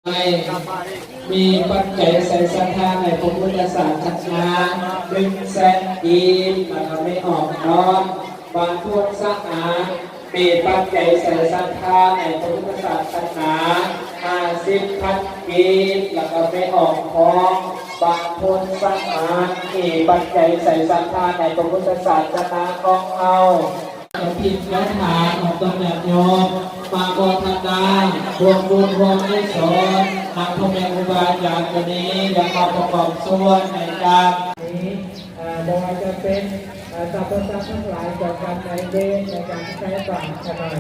ໃຫ້ ມີປັດໄຈໃສ່ສັດທາໃນພະພຸດທະສາສະໜາ ໜຶ່ງແສນກີບ ແລ້ວກໍແມ່ອອກນ້ອມ ບ້ານໂພນສະອາດ ມີປັດໄຈໃສ່ສັດທາໃນພະພຸດທະສາສະໜາ ຫ້າສິບພັນກີບ ແລ້ວກໍແມ່ອອກທອງ ບ້ານໂພນສະອາດ ມີປັດໄຈໃສ່ສັດທາໃນພະພຸດທະສາສະໜາຂອງເຮົາ. ກະຖິນຍາທານຂອງຕົນຍາດໂຍມ ມາໂມທະນາ ຮ່ວມບຸນຮ່ວມກຸສົນນຳພໍ່ແມ່ຄູບາອາຈານ ໂຕນີ້ ຢາກມາປະກອບສ່ວນໃນການນີ້ ເອີ ບໍ່ວ່າຈະເປັນ ເອີ ສັບພະສັດທັງຫຼາຍ ເຈົ້າກຳນາຍເວນ ໃນການໃຊ້ບາດຂະໜ້ອຍ.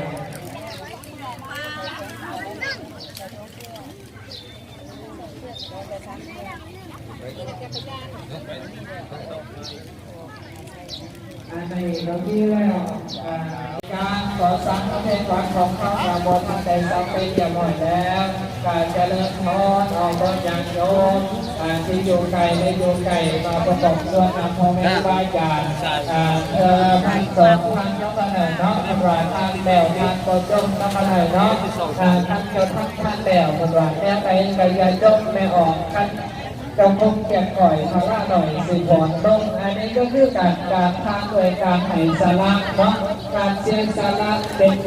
ອັນນີ້ກໍມີແລ້ວ ການກໍ່ສ້າງປະເທດວັດຂອງເຮົາກໍບໍ່ທັນໄດ້ສຳເລັດຮຽບຮ້ອຍແລ້ວ ກໍຈະເລີນພອນອອກຕົນຍາດໂຍມ ອ່າ ທີ່ຢູ່ໄກ ແລະ ຢູ່ໃກ້ ມາປະກອບສ່ວນນຳພໍ່ແມ່ຄູບາອາຈານ ອ່າ ເພື່ອພັກສອນທາງນຳເພິ່ນເນາະ ເພິ່ນວ່າທານແລ້ວ ທານບໍ່ຈົບນຳເພິ່ນເນາະ ອ່າ ທານເຈົ້າທານ ທານແລ້ວ ເພິ່ນວ່າແນວໃດກໍຢ່າຈົບແມ່ອອກ ຄັນ ເຈົ້າຄົງແກ່ງກ່ອຍພາລະໜ້ອຍຊິຜ່ອນລົງ. ອັນນີ້ກໍຄືການ ການທານດ້ວຍການໃຫ້ສະຫຼະເນາະ ການເສຍສະຫຼະເປັນ